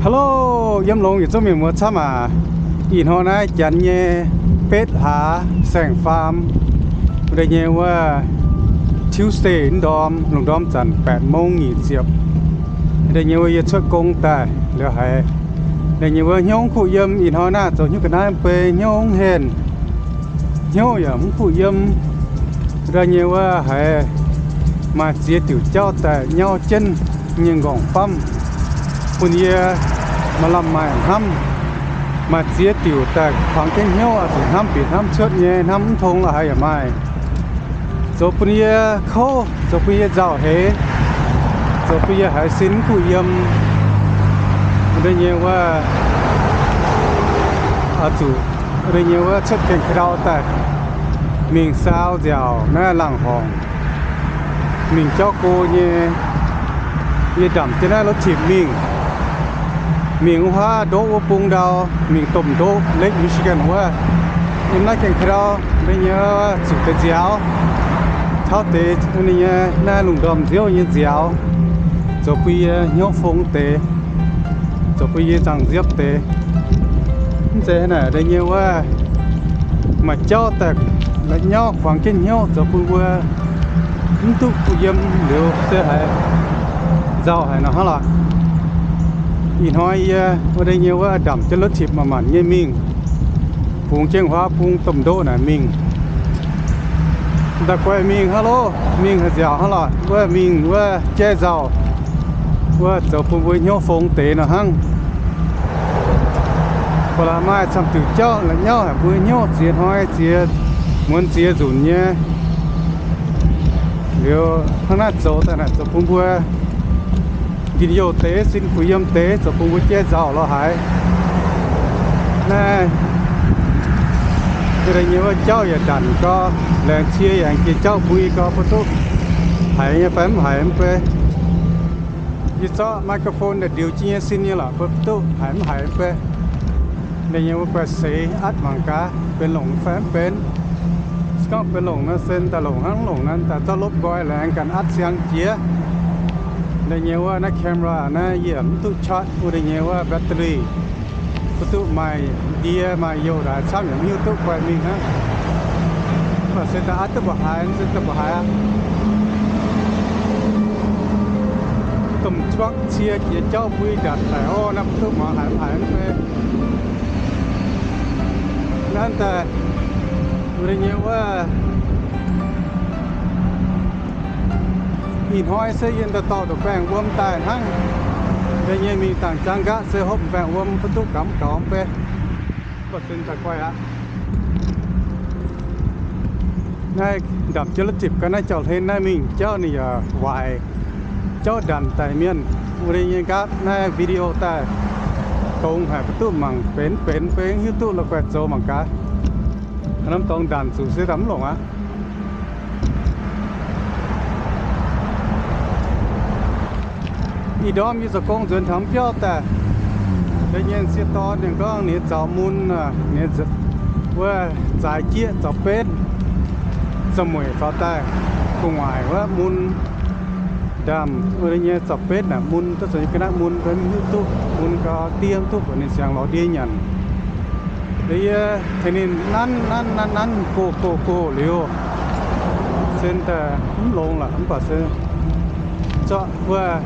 Hello, yiem longx yietc zungv mienh muoz camv aac. Ih hnoi naaiv janx nyei betv hlaax saeng-faam, wuov deix nyei wuov Tuesday ndorm, lungh ndorm zanc แปดโมง nyic ziepc. Wuov deix nyei wuov yie cuotv gong daaih liuz haiz, wuov deix nyei wuov hnyouv kuh yiem. Ih hnoi naaiv zoux hnyouv ga'naaiv mv bei, hnyouv henh, hnyouv yaac mv kuh yiem. Wuov deix nyei wuov haiz maaih ziex diuc jauv daaih nyauv jienv nyei nqorngv-famv bun yie maaih lamh maaih hnamv. Maaih ziex diuc daaih kuangx jienv hnyouv, zuqc hnamv bieqc hnamv cuotv nyei, hnamv mv tong la'haiz yaac maaih. Zoux bun yie kouv, zoux bun yie nzauh heix, zoux bun yie haiz sin mv kuh yiem. Wuov deix nyei wuov, zuqc wuov deix nyei wuov cuotv gaengh ka'ndau daaih mingh saau nziaauc naaiv laangh horngc, mingh jauv go nyei. Yie ndamc jienv naaiv รถถีบ mingh, mingh wuov haav ndoqv wuov bung ndau, mingh domh ndoqv Lake Michigan wuov. Yiem naaiv gaengh ka'ndau, wuov deix nyei zuqc deix nziaaux, tauv deix wuov deix nyei naaiv lungh ndorm nziouv nyei nziaaux, zoux bun yie hnyouv fong deix, zoux bun yie nzangc nziepv deix. Mv zeiz naaic deix nyei wuov maaih jauv daaih la'nyauv kuangx jienv hnyouv, zoux bun mbuo mv duqv kuh yiem liuz se haiz nzauh haic nor hnangv lorqc. Ih hnoi yie wuov deix nyei wuov ndamc jienv รถถีบ manc-manc nyei mingh, bungx jienv wuov haav bung domh ndoqv naaic mingh. Da'guaih mingh hnangv loh, mingh haaix nziaauc hnangv lorqc, wuov mingh wuov jaiv nzauh, wuov zoux bun mbuo hnyouv fong deix nor hnangv. Ba'laqc maaih camv diuc jauv la'nyauv haic mbuo hnyouv, ziex hnoi ziex muonz ziex nzunc nyei. Liuz hnangv naaiv zoux daaih naaic zoux bun mbuo njien-youh deix, sin kuh yiem deix, zoux bun mbuo jaiv nzauh lorz haiz. Naaiv deix nyei wuov jauv yaac ndanc gau, laengz cie yaac jiex jauv mbui gau, mbuo duqv haiz nyei fai mv haiz mv bei. Yie zorqv microphone daaih ndiux jienv nyei sin nyei lorqc, mbuo duqv haiz mv haiz mv bei. Deix nyei wuov guaih seix atv mangc gaax benx longc fai mv benx. Se gorngv benx longc nor se daaih longc hnangv, longc nor daaih zorqv lopv nqoi laengz ganh atv siang jiex. Deix nyei wuov naaiv camera naaiv yie mv duqv charge wuov deix nyei wuov battery. Mbuo duqv maaih ndie maaih youh ndaaix camv yaac mv hiuv duqv guaih mingh hnangv. Mv baac se daaih atv duqv mbuoqc haaix se daaih mbuoqc haaix aqv. Domh truck cie jiex jauv mbui ndanc daic orv, naaiv mbuo duqv muangx haiz mv haiz mv bei. Nanv daaih wuov deix nyei wuov ih hnoi se yie daaih dorh ndoqc baengh wuom daaih hnangv. Deix nyei mingh dangc jaang nqaqv se hopv baengh wuom mv duqv gamh gaux mv bei. Mv baac se daaih guaih aqv. Naaiv ndamc jienv รถถีบ ga'naaiv jauv-hlen naaiv mingh jauv ninh yaac waaic, jauv ndanc daic mienh. Wuov deix nyei nqaapv naaiv video daaih dongz haic, mbuo duqv mangc benx benx, mbuo hiuv duqv la'guaih zoux mangc gaax. Haaix norm dorngx ndanc zuqc se daaih mv longc aqv. Ih ndorm yie zoux gong nzuonx taux biauv daaih, deix nyei sieqv dorn ninh gorngv ninh zaux mun, ninh wuov zaaix jieqv zaux benv, zaux mueic faaux daaih gu'nguaaic wuov mun ndaamv, wuov deix nyei zaux benv naaic mun duqv zoux nyei ga'naaiv mun, mv hiuv duqv mun gau, diev duqv buatc ninh siang lorz ndie nyanc. Liuz yie tengx ninh nanv nanv nanv nanv gox gox gox liuz, sen daaih mv longx lorqc, mv baac se zorqv wuov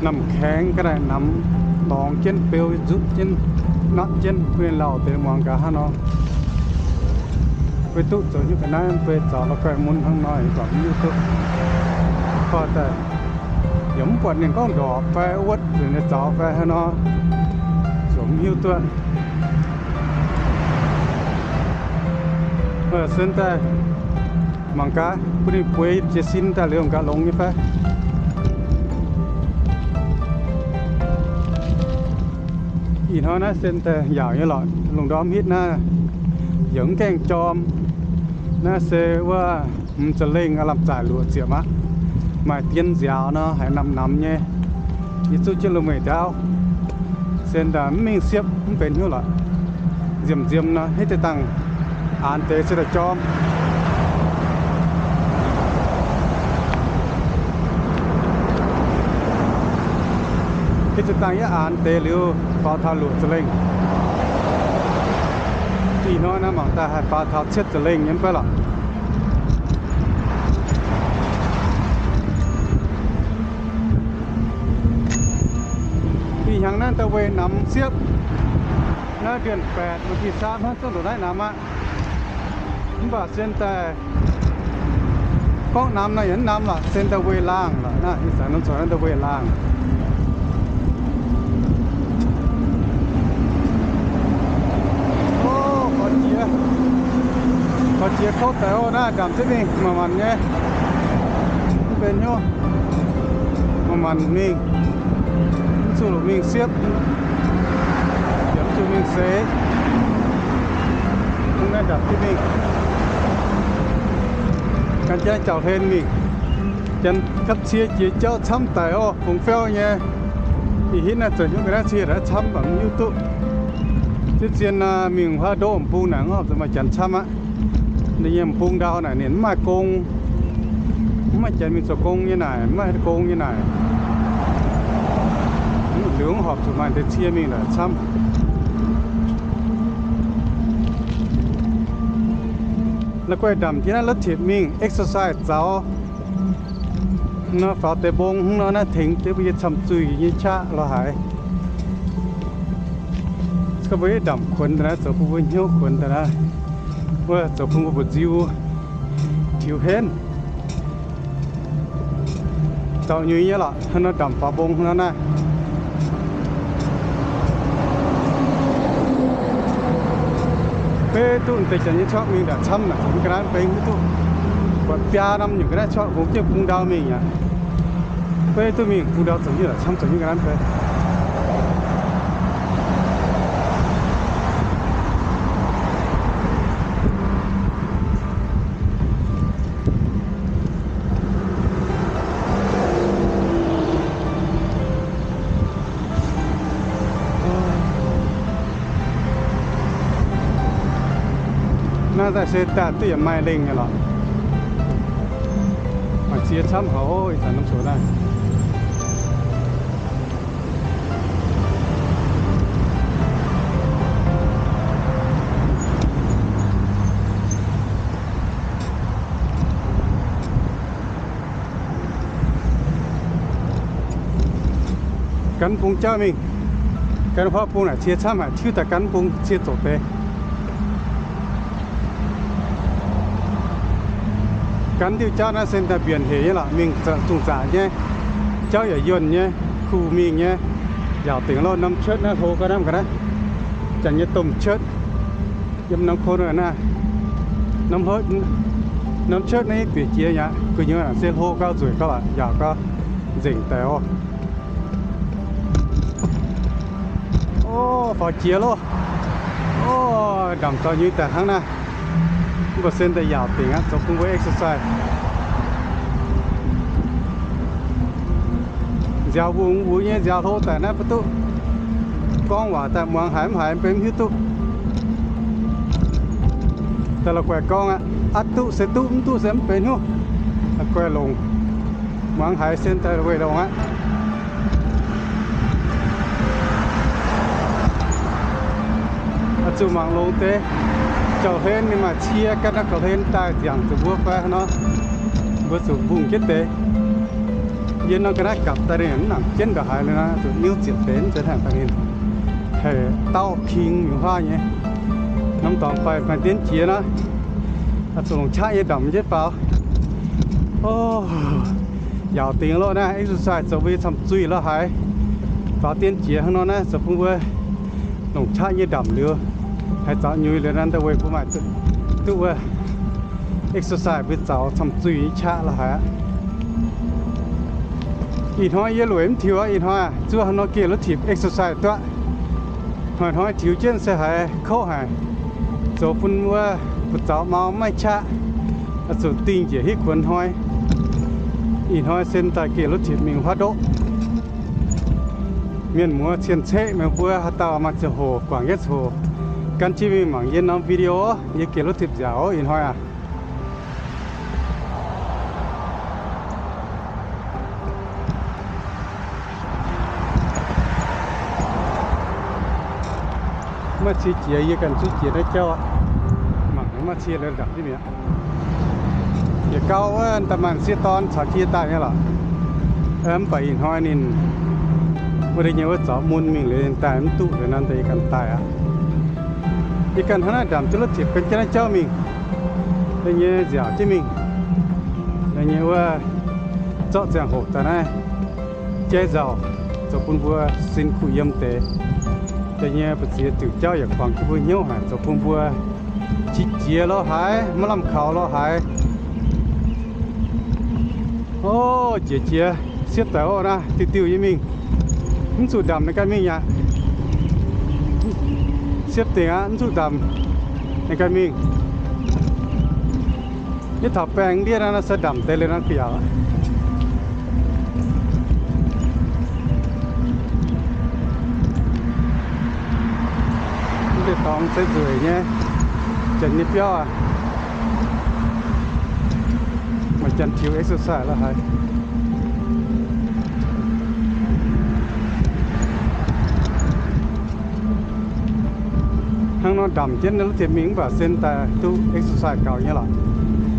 namx kaengx ga'naaiv namx dorngx jienv beu nzutv jienv, natv jienv bun ninh lauh deix muangx gaax hnangv nor. Mbuo duqv zoux hnyouv ga'naaiv mv bei, zaux la'guaih mun hnangv nor, yie gorngv mv hiuv duqv. Korv daaih yaac mv buatc ninh gorngv ndorpc fai wuotv zuqc ninh zaux fai hnangv nor, zuqc mv hiuv duqv. Sen daaih mangc gaax bun ninh bueix jiez sin daaih liuz gaax longx nyei fai. Ih hnoi naaiv sen daaih yaauc nyei lorqc, lungh ndorm hitv naaiv yaac mv gaengh jorm. Naaiv se wuov hmz za'lengh aav lamh zaaic luoqc ziepc aqv. Maaih dien nziaaux nor, haiz namx namx nyei. Yie zuqv jienv loz-mueic ndaauv, sen daaih mv mingh siepv mv benx hnyouv lorqc. Nziemh nziemh nor, hitv deix dangh aanx deix se daaih jorm. Hitv ziepc dangh yie aanx deix liuz faaux taux luoqc ziepc lengh. Ih hnoi naaiv mangc daaih haih faaux taux cietv ziepc lengh nyei mv baav lorqc. Ih hnyangx naaiv da'wuov namx siepv, naaiv เดือนแปด วันที่สาม hnangv zungv ndongc naaiv namx aqv. Mv baac sen daaih gorngv namx naaiv yaac mv namx lorqc, sen da'wuov laangh lorqc naaiv, ih zanc norm corc naaiv da'wuov laangh. O, korv jiex, korv jiex kouv daic oc. Naaiv ndamc jienv mingh manc-manc nyei. Mv benx hnyouv, manc-manc mingh, mv zuqc mingh siepv, yaac mv zuqc mingh seix. Mv naaiv ndamc jienv mingh, gan jaaix jauv-hlen mingh. Janx gapv cie jiex jauv camv daic oc, fungx fiouv nyei. Ih hitv naaiv zoux hnyouv ga'naaiv cie daaih camv baac mv hiuv duqv. Zien-zien mingh huaav ndoqv m'bung naaic, mv horpc zuqc maaih janx camv aqv. Ninh nyei m'bung ndau naaic ninh mv maaih gong, mv maaih janx mingh zoux gong nyei naaic, mv maaih gong nyei naaic. Liuz mv horpc zuqc maaih deix cie mingh naaic camv. La'guaih ndamc jienv naaiv รถถีบ mingh exercise zaux. Nor faaux deix mbong hnangv nor naaiv tengx deix mbuo nyei camh zuih nyei qaqv lorz haaix. Gorngv mbuo ndamc kuonx daaih naaiv, zoux bun mbuo hnyouv kuonx daaih naaiv, wuov zoux bun mbuo mbu'nziu tiux henv. Zaux nyuix nyei lorqc, hnangv nor ndamc faaux mbong hnangv nor naaiv. Beiv duqv deix janx nyei qaqv mingh ndaaih camv naaic, zoux nyei ga'naaiv mbeng hiuv duqv. Buatc biaa norm nyungc ga'naaiv qaqv hungx jienv bung ndau mingh aqv. Beiv duqv mingh bung ndau zoux nyei lorqc, camv zoux nyei ga'naaiv mbeng. Naaiv daaih se daaih duqv yaac maaih lengh nyei lorqc. Maaih cie camv haic oc, ih zanc norm coc naaiv. Gan bung jauv mingh. Gan huaav bung naaic cie camv haic, tiuv daaih gan bung cie zoqc deix. Gan diuh jauv naaiv se daaih mbienc hec nyei lorqc, mingh zungh zaqc nyei. Jauv yaac yuonh nyei, kuh mingh nyei. Yaauc dingc loh, norm cuotv naaiv hlo gau naaiv ga'naaiv. Janx nyei domh cuotv. Yiem norm ko naaiv, norm cuotv naaiv bieqc jiex aqv, gu'nyuoz se hlo gau, nzueic gau aqv, yaauc gau, nzengc daic oc. O, faaux jiex loh. O, ndamc zaux nyuix daaih hnangv naaiv. Mv baac sen daaih yaauc dingc aqv, zoux bun mbuo exercise. Nziaaux wuov wuov nyei nziaaux hlo daaih naaiv mv duqv. Gorngv waac daaih muangx haiz mv haiz mv benx mv hiuv duqv. Daaih la'guaih gorngv aqv, aqv duqv se duqv, mv duqv se mv benx hnyouv. La'guaih longc, muangx haiz sen daaih weic longx aqv. Oix zuqc mangc longx deix, jauv-hlen ninh maaih cie ganh naaiv gauh hlen daaih nziangc zuqc mbuo fai nor, mbuo zuqc mbungh jienv deix. Yie nor ga'naaiv gapv daaih ninh mv nangc jienv ndongc haaix liuz nor, zuqc niuv ziepc deix mv zeiz haaix daaih ninh haih dauh king miuc huaav nyei. Norm dorngx fai maaih dienv jiex nor, zuqc longc qaqv nyei ndamc jienv faaux. O, yaauc dingc loh naaiv exercise zoux mbuo nyei camh zuih lorz haaix. Faaux dienv jiex hnangv nor naaiv zoux bun mbuo longc qaqv nyei ndamc liuz, haih zaux nyuix liuz naaiv daaih weic mbuo maaih duqv wuov exercise mbuo zaux camh zuih nyei qaqv lorz haaix aqv. Ih hnoi yie lueic mv tiux aqv. Ih hnoi zuov hnangv nor geh รถถีบ exercise duqv aqv. Hnoi-hnoi tiux jienv se haiz kouv haic, zoux bun wuov buoz-zaux mau maiv qaqv, zuqc dingh njiec hitv kuonx hnoi. Ih hnoi sen daaih geh รถถีบ mingh huaav ndoqv. Mienh muoz cien-ceqv meih mbuo haaix dauh maaih ziangh hoc guangc yietv hoc gan jienv mingh mangc yie norm video, yie geh รถถีบ nziaauc ov ih hnoi aqv. Maiv cie jiex, yie ganh zuqv jiex naaiv jauv aqv. Mangc maiv cie lorz ndapc jienv mi'aqv. Yietc gau wuov daaih maaih sieqv dorn caux jienv daaih nyei lorqc. Mv baac ih hnoi ninh wuov deix nyei wuov zaux mun mingh liuz ninh daaih mv duqv liuz nor, yie ganh daaih aqv. Yie ganh hnangv naaiv ndamc jienv lotv ziepc gan jienv naaiv jauv mingh. Deix nyei nziaauc jienv mingh. Deix nyei wuov zorqv ziangh hoc daaih naaiv jaiv nzauh, zoux bun mbuo sin kuh yiem deix. Deix nyei ba'ziex diuc jauv yaac guangc jienv mbuo hnyouv haic, zoux bun mbuo qiex jiez lorz haaix, maiv lamh kaux lorz haaix. Ov, jiex jiex siepv daaih oc naaiv, diuh diuh nyei mingh. Mv zuqc ndamc ninh ganh mingh aqv. Siepv dingc aqv, mv zuqc ndamc ninh ganh mingh. Yie taux baengh ndiev naaiv, naaiv se ndamc deix liuz naaiv gu'nyuoz. Mv deix dorngx se nzueic nyei, janx nyei biauv aqv. Maaih janx tiux exercise lorz haaix. Hnangv nor ndamc jienv lotv ziepc mingh mv baac sen daaih duqv exercise gaux nyei lorqc.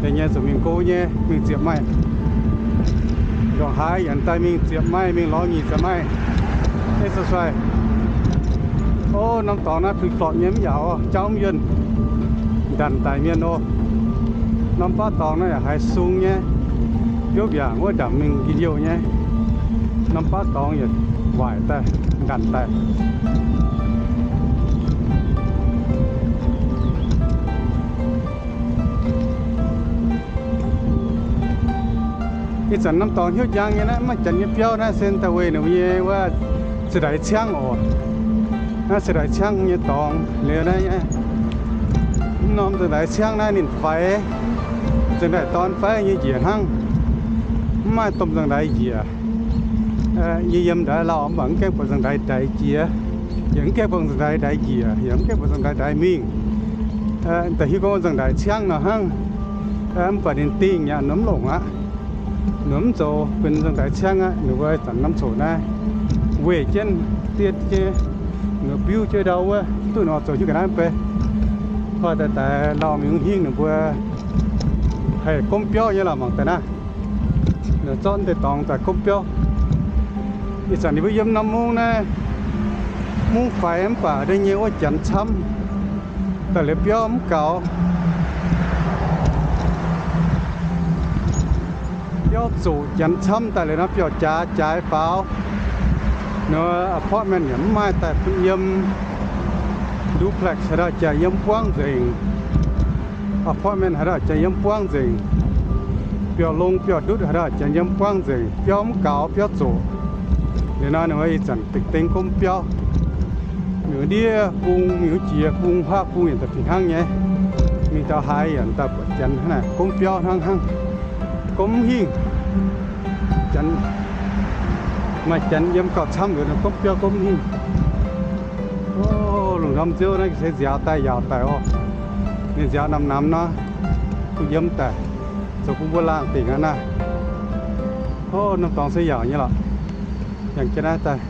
Deix nyei zuqc mingh go nyei, mingh ziepc maaih. Ndongc haaix yaac daaih mingh ziepc maaih, mingh lorz nyic ziepc maaih exercise. Ov, norm dorngx naaiv plui florqc nyei mv yaac jauv mv yuonh, ndanc daic mienh oc. Norm baav dorngx naaiv yaac haiz sung nyei, biouv mbiaangc wuov ndamc mingh njien-youh nyei. Norm baav dorngx yaac waaic daaih, ndanc daaih. Ih zanc norm dorngx hnyouv njang nyei naaiv, maaih janx nyei biauv naaiv se daaih weic ninh mbuo nyei wuov za'ndaix ciangv oc. Naaiv za'ndaix ciangv nyei dorngx liuz naaiv, mv norm za'ndaix ciangv naaiv ninh faix, za'ndaix dorn faix nyei njiec hnangv. Mv maaih domh za'ndaix njiec. Yie yiem ndaix lauh mv baac mv gaengh buatc za'ndaix ndaix jiex, yaac mv gaengh buatc za'ndaix ndaix njiec, yaac mv gaengh buatc za'ndaix ndaix mingh. Da'hiuv gorngv za'ndaix ciangv nor hnangv. Mv baac ninh dingh yaac ninh mv longc aqv. Ninh mv zoux benx za'ndaix ciangv aqv. Ninh mbuo zanc norm coc naaiv weih jienv dieh jienv, ninh mbuo biuv jienv ndau wuov, duqv ninh oix zoux hiuv ga'naaiv bei. Koi daaih daix lauh mingh hingv ninh mbuo haih gomv biauv nyei lorqc, mangc daaih naaiv. Ninh zorqv deix dorngx daaih gomv biauv. Ih zanc ninh mbuo yiem norm mungv naaiv, mungv faix mv baac deix nyei wuov janx camv, daaih liuz biauv mv gaux. Biauv zoqc, janx camv daaih liuz nor biauv-jaax jaaix faaux. Nor apartment yaac mv maaih daaih bun yiem. Duplex haaix dauh jaaix yiem buangv nzengc. Apartment haaix dauh jaaix yiem buangv nzengc. Biauv-long biauv-ndutv haaix dauh jaaix yiem buangv nzengc. Biauv mv gaux, biauv zoqc. Liuz nor ninh mbuo ih zanc dengh dengh gomv biauv. Mingh ndiev bung, mingh jiex bung, huaav bung yaac daaih fih hnangv nyei. Mingh taux haaix yaac daaih buatc janx hnangv naaic gomv biauv hnangv hnangv. Gomv hingh. Janx, maaih janx yiem gauh camv liuz ninh gomv biauv gomv hingh. Ov, lungh ndorm nziouv naaiv se nziaaux daaih yaauc daic oc. Ninh nziaaux namx namx nor, bun yiem daic, zoux bun mbuo laangh dingc aqv naaiv. Ov, norm dorngx se yaauc nyei lorqc. Yangh jienv naaiv daaih.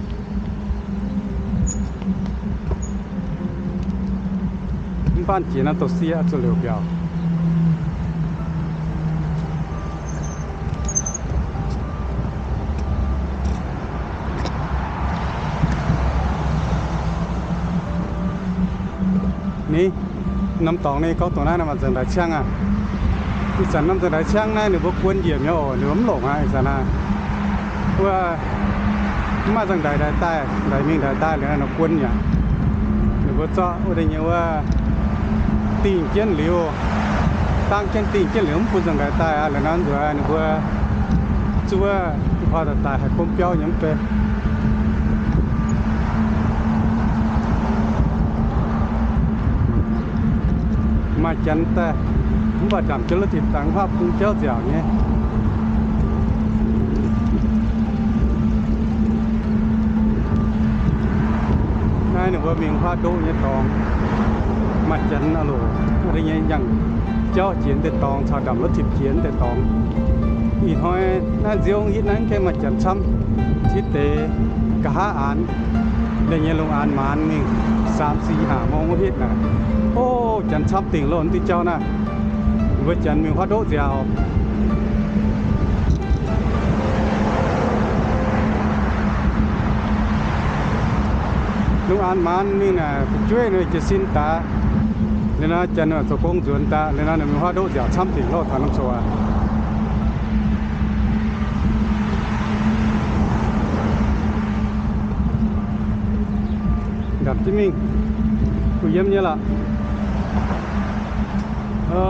Mv baan jiex naaiv douz sieqv zuqc liouc mbiaauc. Ni, norm dorngx ni gorngv dongh naaiv maaih za'ndaix ciangv aqv. Ih zanc norm za'ndaix ciangv naaiv ninh mbuo guon njiec mi'aqv oc, ninh mbuo mv longc aqv ih zanc aqv. Wuov, mv maaih za'ndaix ndaix daaih, ndaix mingh ndaix daaih liuz nor guon mi'aqv. Ninh mbuo zorqv wuov deix nyei wuov dingh jienv liuz, dangv jienv dingh jienv liuz mv bun za'ndaix daaih aqv. Liuz nor nzueic ninh mbuo zuov, ih hnoi daaih daaih haih gomv biauv nyei mv bei. Maaih janx daaih, mv baac ndamc jienv lotv ziepc dangx huaav bung jauv nziaauc nyei. Naaiv ninh mbuo mingh huaav ndoqv nyei dorngx. Maaih janx aqv loc, wuov deix nyei yangh jauv jiex deix dorngx caux ndamc lotv ziepc jiex deix dorngx. Ih hnoi naaiv nziouv hitv naaiv mv gaengh maaih janx camv, hitv deix nqa'haav aanx, deix nyei lungh aanx maanz mingh. Saam si hnangv mong wuov hitv naaic. O, janx camv dingc loh, diuh jauv naaiv. Mbuo janx mingh huaav ndoqv nziaaux. Lungh aanx maanz mingh naaic, fu'jueiv ninh jiez sin daaih. Liuz nor janx zoux gong nzuonx daaih, liuz nor ninh mingh huaav ndoqv nziaaux camv dingc loh taux norm coc aac. Ndapc jienv mingh, kuh yiem nyei lorqc. O,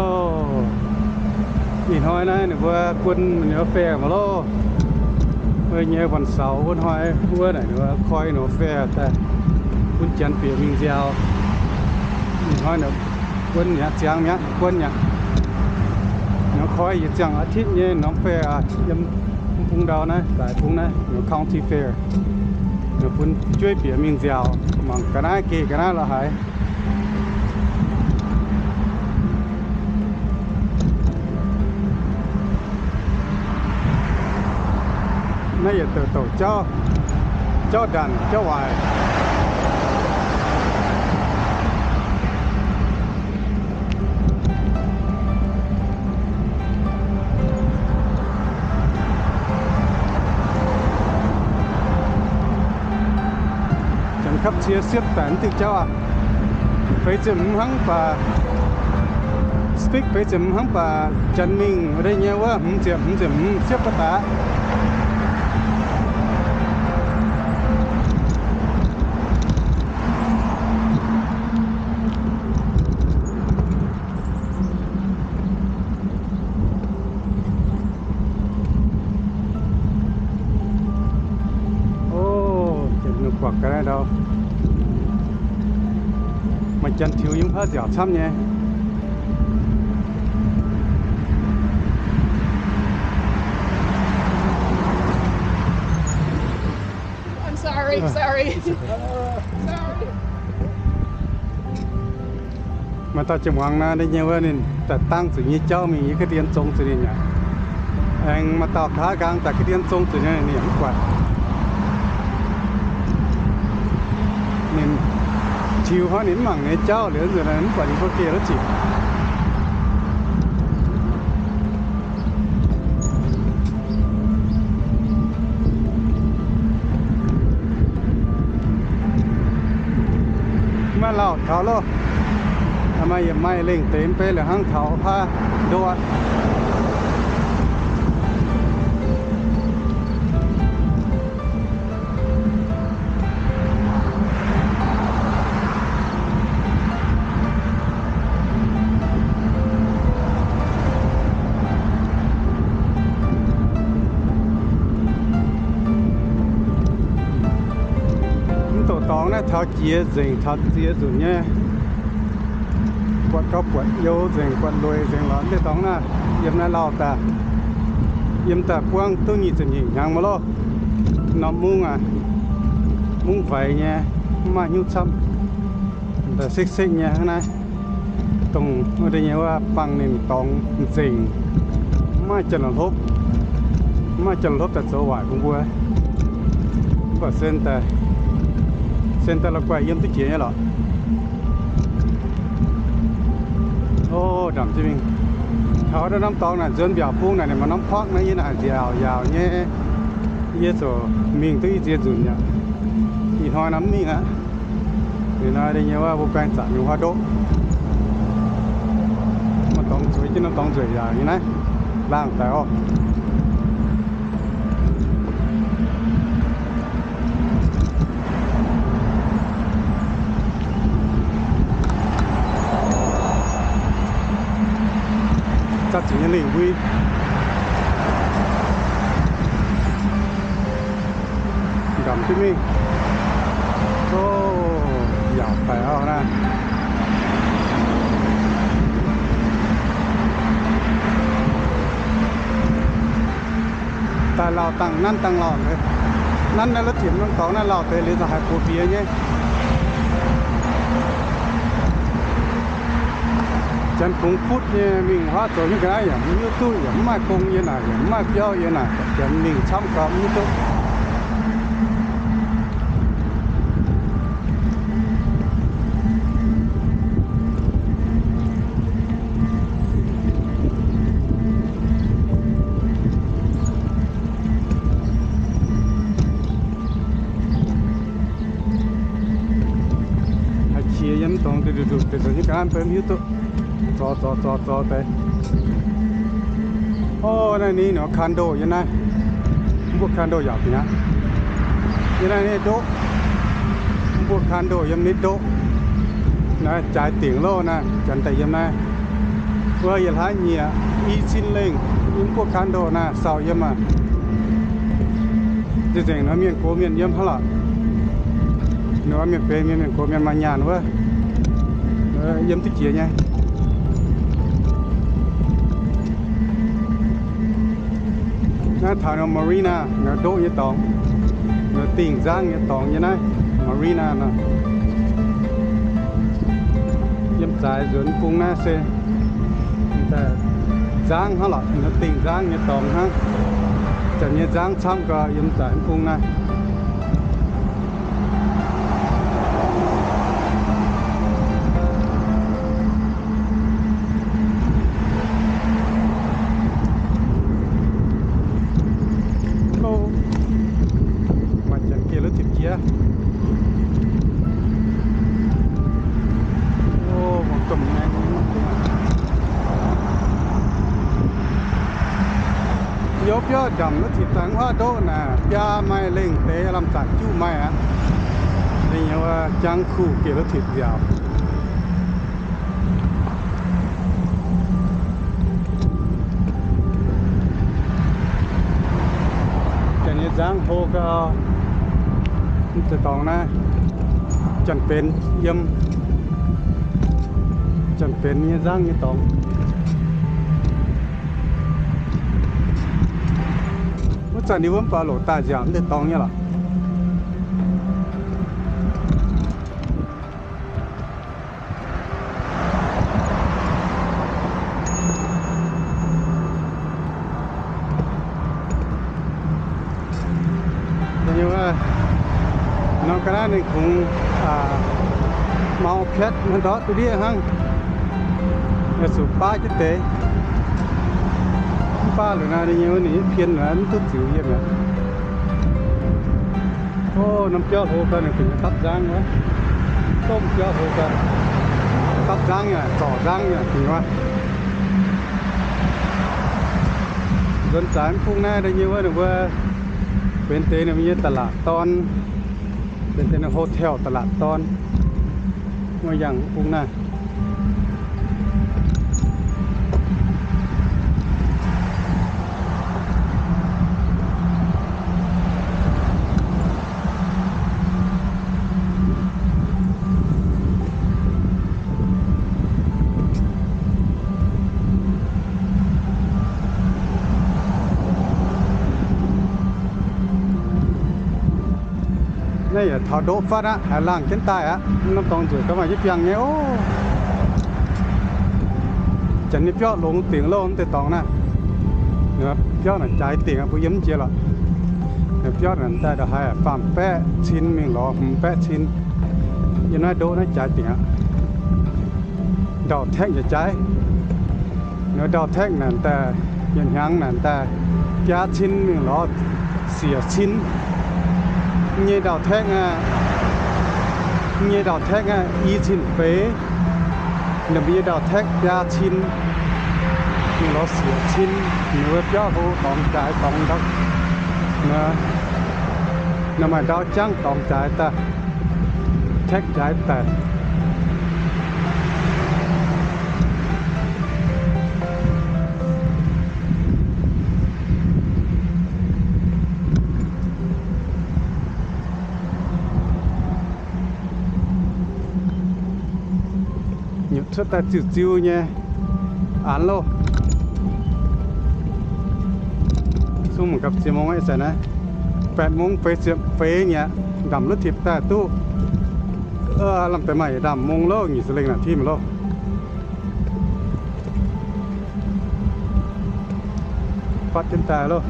ih hnoi naaiv ninh mbuo bun ninh mbuo fair mv loh. Wuov nyei วันเสาร์ wuov hnoi wuov naaic ninh mbuo koi ninh mbuo fair daaih bun janx bieqc mingh nziaaux. Ih hnoi naaic bun mi'aqv, ziangx mi'aqv, bun mi'aqv. Ninh mbuo koi yietc ziangh อาทิตย์ nyei norm fair yiem mv bung ndau naaiv, daaih bung naaiv ninh mbuo county fair. Ninh mbuo bun jueiv bieqc mingh nziaaux, mangc ga'naaiv geh ga'naaiv la'haaix. Naaiv yietc douc douc jauv, jauv ndanc jauv waaic. Janx kapv cie siepv daaih mv diuh jauv aqv. Feix ziepc hmz hnangv baac, speed feix ziepc hmz hnangv baac janx mingh wuov deix nyei wuov hmz ziepc, hmz ziepc hmz siepv ba'daaih. O, janx ninh buatc ga'naaiv ndau. Maaih janx tiux yiem huaav nziaaux camv nyei. I'm sorry, sorry. Sorry. Maaih dauh jiex muangx naaiv nyei wuov, ninh daaih dangh zuqc nyei jauv mingh yie ga'ndiev zong zuqc ninh aqv. Aengx maaih dauh kaav nqaang daaih ga'ndiev zong zuqc ninh, ninh yaac mv buatc. Ninh tiux hnangv ninh mv mangc nyei jauv liuz nzunc naaiv mv buatc ninh mbuo geh wuov ziqc. Maiv maaih lauh taux loh. Maaih yietc maaih lengh deix mv bei la'hnangv taux haav ndoqv aqv. Mv doqc dorngx naaiv taux jiex nzengc, taux ziex nzunc nyei. Buatc gauh buatc youz nzengc, buatc lueic nzengc lorqc. Mv doqc dorngx naaiv yiem naaiv lauh daaih, yiem daaih buangv duqv nyic ziepc nyeic hnyangx mv loh. Norm mungv aac, mungv faix nyei, mv maaih hnyouv camv, daaih sekv-sekv nyei hnangv naaiv. Dongh wuov deix nyei wuov bangh ninh dorngx nzengc, mv maaih janx-hlopv, mv maaih janx-hlopv daaih zoux waaic bun mbuo. Mv baac sen daaih, sen daaih la'guaih yiem duqv jiex nyei lorqc. O, ndamc jienv mingh. Taux norm dorngx naaic nzuonx mbiaauc bung naaic, ninh maaih norm park naaiv, yie naaic nziaauc yaauc nyei. Yie ziouc mingh duqv i ziex nzunc aqv. Ih hnoi naaiv mv mingh aqv. Liuz naaiv deix nyei wuov mbuo baeng zanc nyei huaav ndoqv. Maaih dorngx zueiz jienv norm dorngx nzueic yaac nyei naaiv, laangh daaih oc. Zatv zuqc nyei lingh mbui. Ndamc jienv mingh. O, yaauc daic auv naaiv. Daaih lauh dangh nanv dangh lauh deix. Nanv naaiv la'tiemx norm dorngx naaiv lauh deix liuz za'haaix gox bieqc nyei. Janx kungx kutv nyei mingh huaav zoux nyei ga'naaiv yaac mv hiuv duqv, yaac mv maaih gong yie naaic, yaac mv maaih biauv yie naaic, janx mingh camv gau mv hiuv duqv. Nzuqc nzuqc deix nzuqc nyei ga'naaiv mv hiuv duqv. Zorx zorx zorx zorx deix. O, naaiv ninh condo yiem naaiv. Mv buoqv condo yaac bieqc aqv. Yiem naaiv ninh ndoqv. Mv buoqv condo yiem ninh ndoqv. Naaiv jaaix dingc loh naaiv, janx daaih yiem naaiv. Wuov yietc hlaax nyieqc i cin lengh, yiem mv buoqv condo naaiv sau yiem aqv. Nzengc nzengc nor mienh gox mienh yiem hnangv lorqc. Nor mienh benx mienh, mienh gox mienh maaih nyaanh wuov, yiem duqv jiex nyei. Naaiv taux nor marina, nor ndoqv nyei dorngx, nor dingh nzangv nyei dorngx nyei naaiv marina nor. Yiem zaaix nzuonx bung naaiv se nzangv hnangv lorqc, nor dingh nzangv nyei dorngx hnangv. Janx nyei nzangv camv gau yiem zaaix bung naaiv. Maaih janx geh lov tipc jiex. Youz biauv ndamc lov tipc daaih mv huaav ndoqv naaic, biaa maaih lengh deix, lamh zanc juqv maaih aqv. Ninh nyei wuov jangv kuh geh lov tipc nziaauc. Janx nyei nzangv hlo gau. Mv zeiz dorngx naaiv, janx-benx yiem, janx-benx nyei nzangv nyei dorngx. Wuov zanc ninh wuov mv baac loc daaih nziaauc mv deix dorngx nyei lorqc. Norm ga'naaiv ninh kungx mau piatv hnangv, ndortv duqv ndiev hnangv. Zuqc baav jienv deix. Mv baac liuz naaiv ninh nyei wuov ninh pien naaiv mv duqv ziux yiem mi'aqv. O, norm biauv hlo gau, ninh gu'nyuoz dapv nzangv wuov. Domh biauv hlo gau, dapv nzangv yaac zorc nzangv yaac dingc wuov. Nzuonx zaaix mv bung naaiv da'nyeic wuov ninh mbuo benx deix ninh mbuo nyei ตลาด dorn, benx deix ninh hotel ตลาด dorn. Muoz yangh mv bung naaiv. Naaiv yaac taux ndoqv fatv aqv, haiz laangh jienv daaih aqv. Norm dorngx nzueic gauh maaih jienv biangh nyei oc. Janx nyei biauv longx dingc loh, mv deix dorngx naaiv. Biauv naaic jaaix dingc aqv, mbuo yiem mv jiex lorqc. Biauv naaic daaih ndongc haaix faam baeqv cin mingh lorz hmz baeqv cin. Yiem naaiv ndoqv naaiv jaaix dingc aqv. Ndau-taekv yaac jaaix. Ndau-taekv naaic daaih, yietc hnyangx naaic daaih biaa cin mingh lorz siec cin. Nyei ndau-taekv aqv, nyei ndau-taekv aqv, i cin feix. Ninh mbuo nyei ndau-taekv biaa cin mingh lorz siec cin. Ninh mbuo biauv hlo dorngx jaaix dorngx ndau. Naaiv maaih ndau jangv dorngx jaaix daaih, taekv jaaix daaih. Nyutc cuotv daaih ziuh ziuh nyei aanx loh. Sung mangc gapv ziex mong aqv, ih zanc naaiv แปดโมง feix ziepc feix nyei aqv. Ndamc lutv tipc daaih duqv, lamh deix maaih yietc ndaamv mong loh, nyic ziepc lengh naaic timv loh. Fatv jienv daaih loh.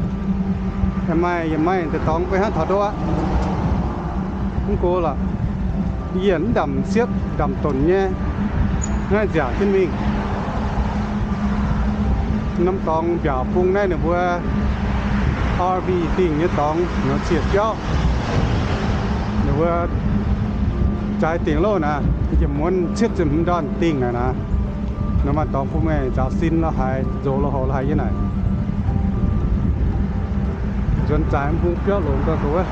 Yaac maaih, yaac maaih deix dorngx mbuo hnangv taux ndoqv aqv. Mv go lorqc. Yie mv ndamc siepv ndamc donc nyei, naaiv nziaauc jienv mingh. Norm dorngx mbiaauc bung naaiv ninh mbuo R V dingh nyei dorngx, ninh mbuo ciex biauv, ninh mbuo Jaaix dingc loh naaic, yiem muonz cietv ziepc hmz ndorn dingh naaic naaic. Nor maaih dorngx bun meih nzaaux sin lo haaix, nzox lo houx lo haaix yiem naaic. Nzuonx zaaix mv bung biauv longx gauh zoux wuov.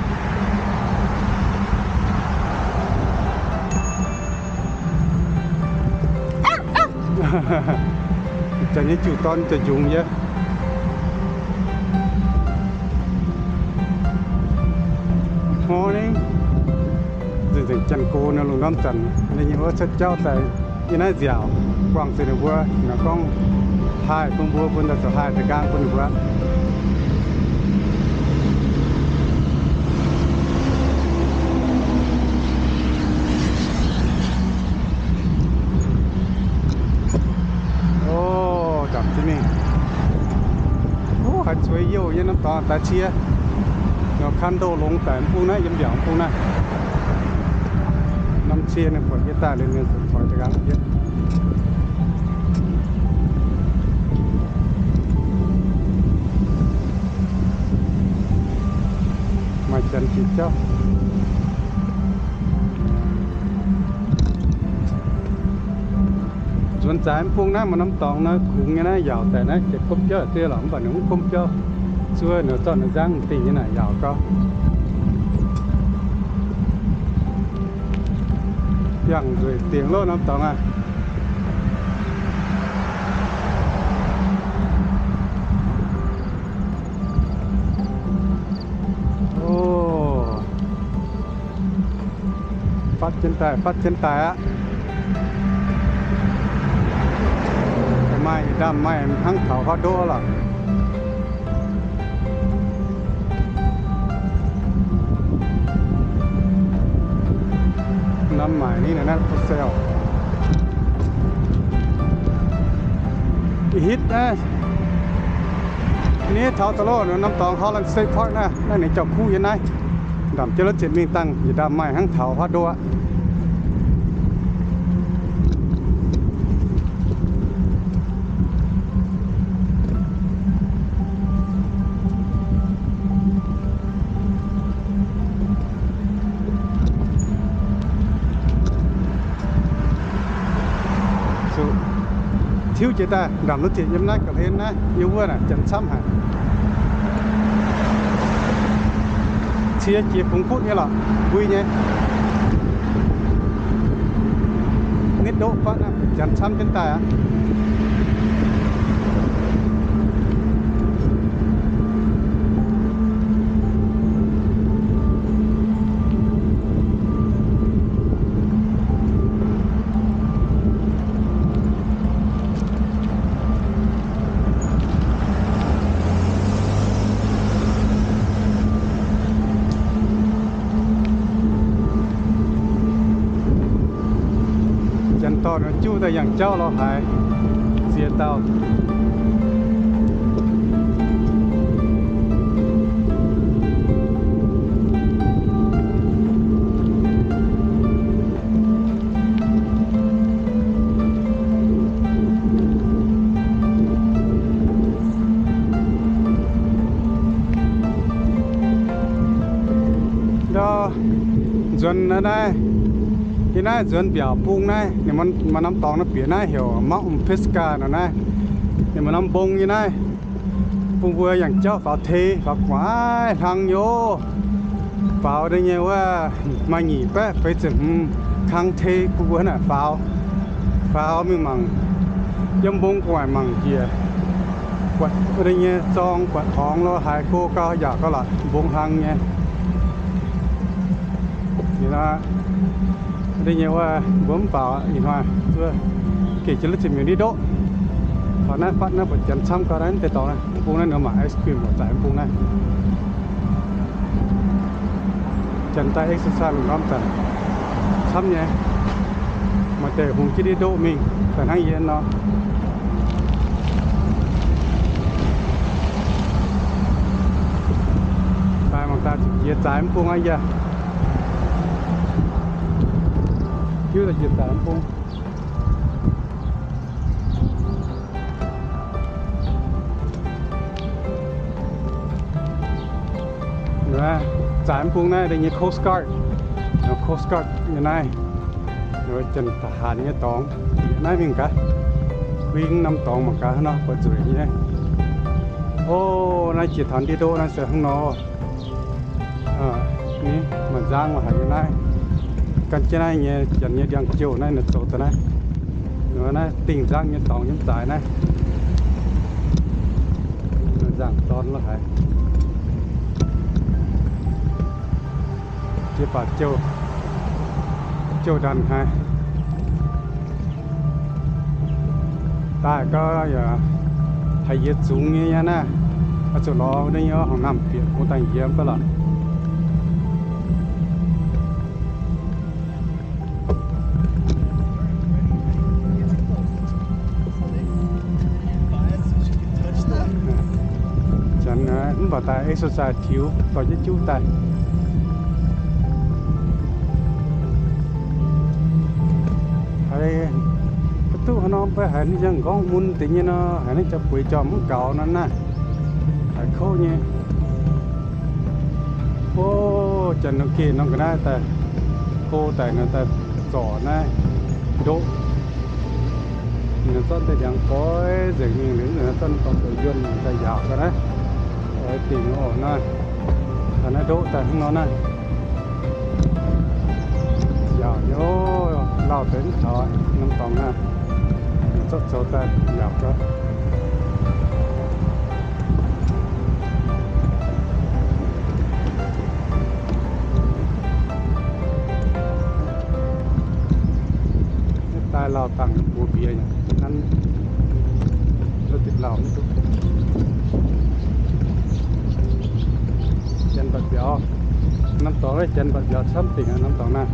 Janx nyei jiu dorn jiex njungx yie. Morning. Nzengc nzengc janx-gox nor lungh ndorm zanc, ninh nyei wuov cuotv jauv daaih yiem naaiv nziaauc, buangh zuqc ninh mbuo nor gorngv haih bun mbuo, mbuo daaih zoux haih deix nqaang bun ninh mbuo. O, ndapc jienv mingh. O, haaix zueiz youh nyei norm dorngx daaih cie. Nor condo longx daaih mv bung naaiv, yiem mbiaauc mv bung naaiv. Norm cie ninh buatc yie daaih liuz ninh zuqc coix deix nqaang yie. Maaih janx jiex jauv. Nzuonx zaaix mv bung naaiv maaih norm dorngx naaiv kungx nyei naaiv yaauc daaih naaiv, jiex gomv biauv deix lorqc, mv baac ninh mv gomv biauv. Zuov ninh zorqv ninh nzangv dingh nyei naaic yaauc gau. Yangh nzueic dingc loh norm dorngx aac. O, fatv jienv daaih, fatv jienv daaih aqv. Maaih yietc ndaamv maaih hnangv taux huaav ndoqv lorqc. Norm maaic ni naaiv for sale. Ih hitv naaiv, ni taux da'lov norm dorngx Holland State Park naaiv, naaiv ninh jauv-kuv yiem naaiv. Ndamc jienv lotv zieqc mingh dangh yietc ndaamv maaih hnangv taux huaav ndoqv aqv. Zuqc tiuv jiez daaih ndamc lotv zieqc yiem naaiv ga'hlen naaiv yiem wuov naaic janx camv haic. Cie jiex bungx kuotv nyei lorqc, mbui nyei. Nitv ndoqv fatv naaiv janx camv jienv daaih aqv. Janx-dorn juv daaih yangh jauv lorz haaix ziex dauh. Ndau nzuonx naaiv, yie naaiv nzuonx mbiaauc bung naaiv, ninh maaih norm dorngx naaiv bieqc naaiv heuc Mount Pisgah nor naaiv. Ninh maaih norm mbong nyei naaiv, bun mbuo yangh jauv faaux tei, faaux gu'nguaaic hlang nyei oc. Faaux deix nyei wuov maaih nyic baeqv feix ziepc hmz kang tei bun mbuo hnangv naaic faaux. Faaux mingh mangc yiem mbong gu'nguaaic mangc njiec, buatc wuov deix nyei zorng, buatc horngz lo haaix go gau, yaac gauh la'mbong hlang nyei. Liuz nor, wuov deix nyei wuov mbuo mv faaux ih hnoi zuov geh jienv lotv zieqc miuc ndiev ndoqv. Faaux naaiv fatv naaiv buatc janx camv gau naaiv deix dorngx naaiv, bung naaiv nor mangc ice cream oc, zaaix bung naaiv. Janx daaih exercise lungh ndorm zanc camv nyei. Maaih deix hungx jienv ndiev ndoqv mingh daaih hnangv yie nor. Daaih mangc daaih zuqc jiex zaaix mv bung aqv yie. Hiuv daaih jiex zaaix mv bung. Zaaix mv bung naaiv deix nyei Coast Guard, Coast Guard nyei naaiv. Janx-taux-haanx nyei dorngx, bieqc naaiv mingh gaax. Huing norm dorngx mangc gaax hnangv nor buatc nzueic nyei. O, naaiv jiex taux ndiev ndoqv naaiv se hnangv nor. Ni, maaih nzangv haic nyei naaiv. Gan jienv naaiv nyei janx nyei ndiangx-jouh naaiv ninh zoux daaih naaiv. Naaiv dingh nzangv nyei dorngx nyei zaaix naaiv. Nzangc dorn lo haic. Jiex baac jouh, jouh ndanc haic. Daaih gau yaac haiz yie zungx nyei naaiv. Oix zuqc lorz wuov nyei horngh naamh bieqc bun daaih yie mv baac lorqc. Janx mv baac daaih exercise tiux dorh jienv juv daaih. Haiz ga'duqv haaix nor mv baac haiz ninh ziangh nqorngv mun deix nyei nor, haiz ninh jauv-bueix jauv mv gaux nor naaiv. Haiz kouv nyei. O, janx nor geh norm ga'naaiv daaih, go daaih nor daaih zorc naaiv ndoqv. Ninh zorqv deix ndiangx goiv nzengc mingh liuz, ninh zorqv norm dorngx zoux yuonh daaih yaauc ga'naaiv. Oix dingc oc naaiv. Naaiv ndoqv daaih hnangv nor naaiv. Yaauc nyei, lauh deix mv taux norm dorngx naaiv. Ninh zorqv zoux daaih yaauc ga'naaiv. Daaih lauh dangh mbuox mbuox nyei, nanv lo dipc lauh mv duqv. Janx mbatc mbiauz, norm dorngx janx mbatc mbiauz camv dingc aqv, norm dorngx naaiv.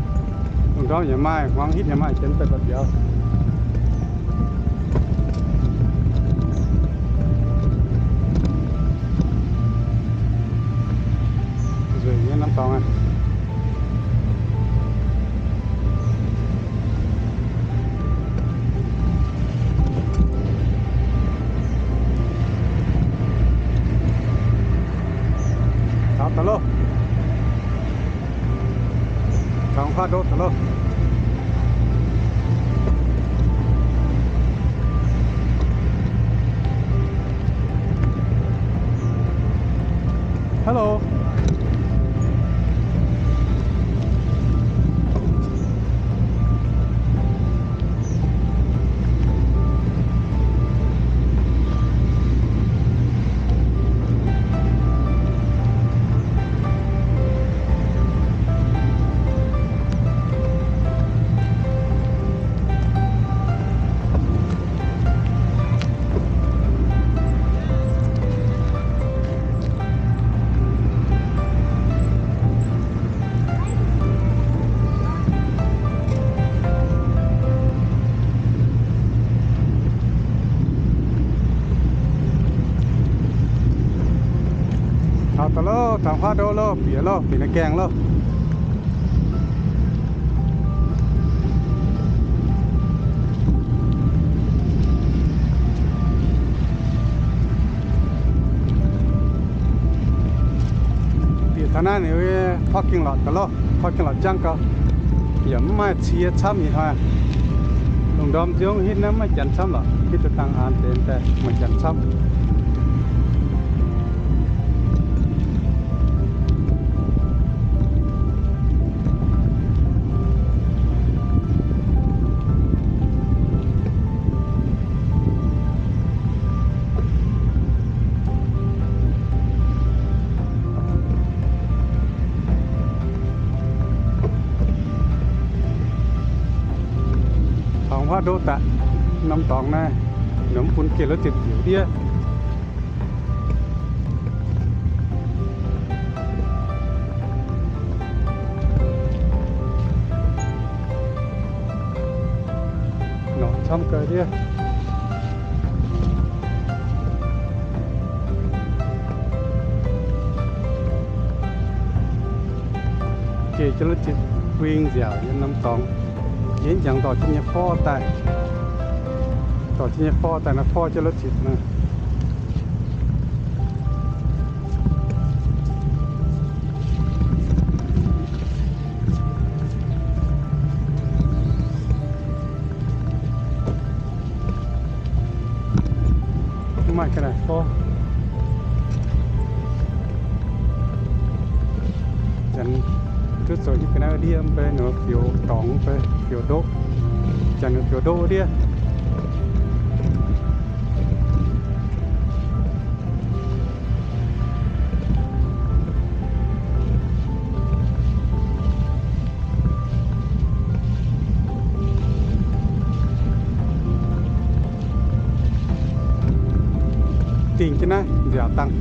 Lungh ndorm yaac maaih, hmuangx hitv yaac maaih janx daaih mbatc mbiauz. Nzueic nyei norm dorngx aqv. Taux daaih loh. Taux huaav ndoqv daaih loh. Hello. Taux daaih loh, taux huaav ndoqv loh, bieqc loh, bieqc naaiv gaengh loh. Bieqc taux naaiv ninh parking lot daaih loh, parking lot jangv gau. Yaac mv maaih cie camv ih hnoi. Lungh ndorm nziouv hitv naaiv maiv maaih janx camv lorqc, hitv duqv dangh aan deix daaih maaih janx camv. Taux huaav ndoqv daaih, norm dorngx naaiv, ninh mv bun geh lov ziepc diuc ndiev. Norqc camv gau ndiev. Geh jienv lov ziepc huing nziaauc yiem norm dorngx. Yie jangx dorh jienv nyei forv daaih. Dorh jienv nyei forv daaih nor forv jienv lov ziepc nor. Maaih ga'naaiv gorngv, janx duqv zoux nyei ga'naaiv ndiev mv bei, ninh mbuo fioux dorngx mv bei, fioux ndoqv. Janx ninh fioux ndoqv ndiev. Dingh jienv naaiv nziaauc dangh.